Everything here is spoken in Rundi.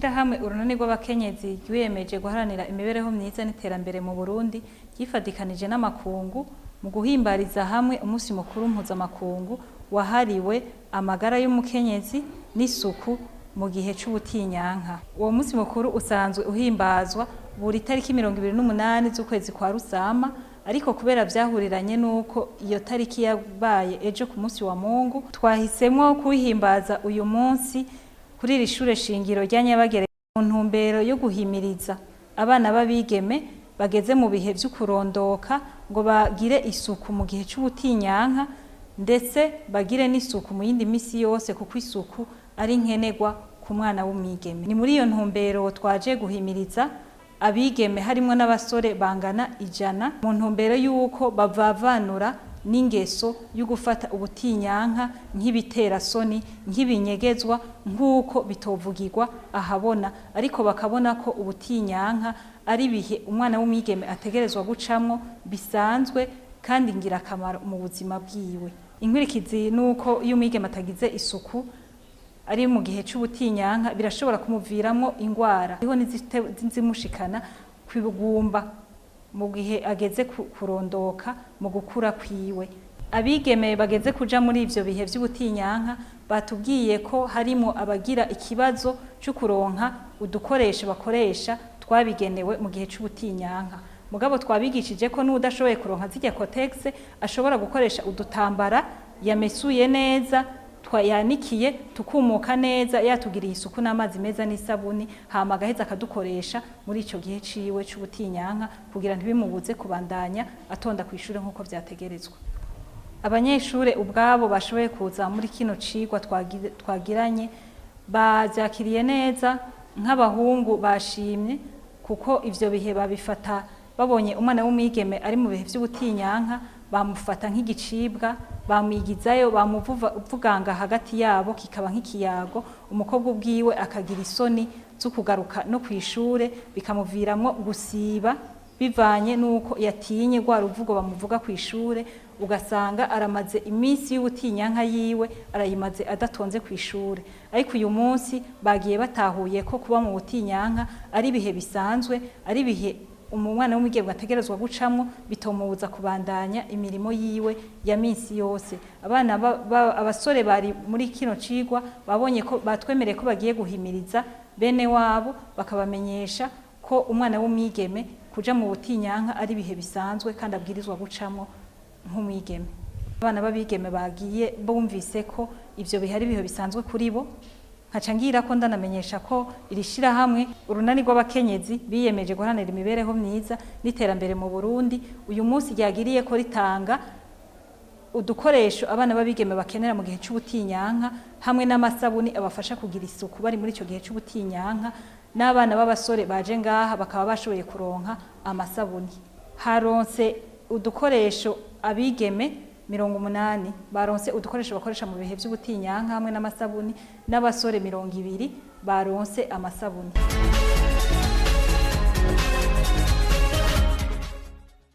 Ishirahamwe Urunani rw'Abakenyezi rwiyemeje guharanira imibereho myiza n'iterambere mu Burundi ryifadikanije n'amakungu mu guhimbariza hamwe umunsi mukuru mpuzamakungu wahariwe amagara y'umukenyezi n'isuku mu gihe c'ubutinyanka. Uwo munsi mukuru usanzwe uhimbazwa buri tariki 28 z'ukwezi kwa Rusama, ariko kubera vyahuriranye n'uko iyo tariki yabaye ejo ku munsi wa Mungu, twahisemwo kuwihimbaza uyu munsi kuri iri shure shingiro rya Nyabagere mu ntumbero yo guhimiriza abana b'abigeme bageze mu bihe vy'ukurondoka ngo bagire isuku mu gihe c'ubutinyanka, ndetse bagire n'isuku mu yindi misi yose, kuko isuku ari nkenerwa ku mwana w'umwigeme. Ni muri iyo ntumbero twaje guhimiriza abigeme harimwo n'abasore bangana 100 mu ntumbero y'uko bavavanura n'ingeso yo gufata ubutinyanka nk'ibiterasoni, nk'ibinyegezwa, nk'uko bitovugirwa ahabona, ariko bakabona ko ubutinyanka ari ibihe umwana w'umwigeme ategerezwa gucamwo bisanzwe kandi ngirakamaro mu buzima bwiwe. Inkurikizi nuko iyo umwigeme atagize isuku ari mu gihe c'ubutinyanka, birashobora kumuviramwo ingwara, hariho n'izimushikana kw'ibugumba mu gihe ageze kurondoka mu gukura kwiwe. Abigeme bageze kuja muri ivyo bihe vy'ubutinyanka batubwiye ko harimo abagira ikibazo co kuronka udukoresho bakoresha twabigenewe mu gihe c'ubutinyanka. Mugabo twabigishije ko n'udashoboye kuronka zirya Kotex ashobora gukoresha udutambara yamesuye neza, twayanikiye tukumuka neza, yatugiriye isuku n'amazi meza n'isabuni, hama agaheza akadukoresha muri ico gihe ciwe c'ubutinyanka kugira ntibimubuze kubandanya atonda kw'ishure nk'uko vyategerezwa. Abanyeshure ubwabo bashoboye kuza muri kino cigwa twagiranye bavyakiriye neza. Nk'abahungu bashimye kuko ivyo bihe babifata, babonye umwana w'umwigeme ari mu bihe vy'ubutinyanka bamufata nk'igicibwa, bamwigizayo, bamuvuganga hagati yabo kikaba nk'ikiyago, umukobwa ubwiwe akagira isoni zo kugaruka no kw'ishure, bikamuviramwo gusiba bivanye n'uko yatinye rwa ruvugo bamuvuga kw'ishure. Ugasanga aramaze iminsi y'ubutinyanka yiwe arayimaze adatonze kw'ishure. Ariko uyu munsi bagiye batahuye ko kuba mu butinyanka ari ibihe bisanzwe, ari ibihe umwana w'umwigeme ategerezwa gucamwo, bitomubuza kubandanya imirimo yiwe ya minsi yose. Abana abasore bari muri kino cigwa babonye ko batwemereye ko bagiye guhimiriza bene wabo, bakabamenyesha ko umwana w'umwigeme kuja mu butinyanka ari ibihe bisanzwe kandi abwirizwa gucamwo nk'umwigeme. Abana b'abigeme bagiye bumvise ko ivyo bihe ari ibihe bisanzwe kuri bo. Nkaca ngira ko ndanamenyesha ko iri shirahamwe Urunani rw'Abakenyezi biyemeje guharanira imibereho myiza n'iterambere mu Burundi uyu munsi ryagiriye ko ritanga udukoresho abana b'abigeme bakenera mu gihe c'ubutinyanka, hamwe n'amasabuni abafasha kugira isuku bari muri ico gihe c'ubutinyanka, n'abana b'abasore baje ngaha bakaba bashoboye kuronka amasabuni. Haronse udukoresho abigeme 80, baronse udukoresho bakoresha mu bihe vy'ubutinyanka hamwe n'amasabuni, n'abasore 20 baronse amasabuni.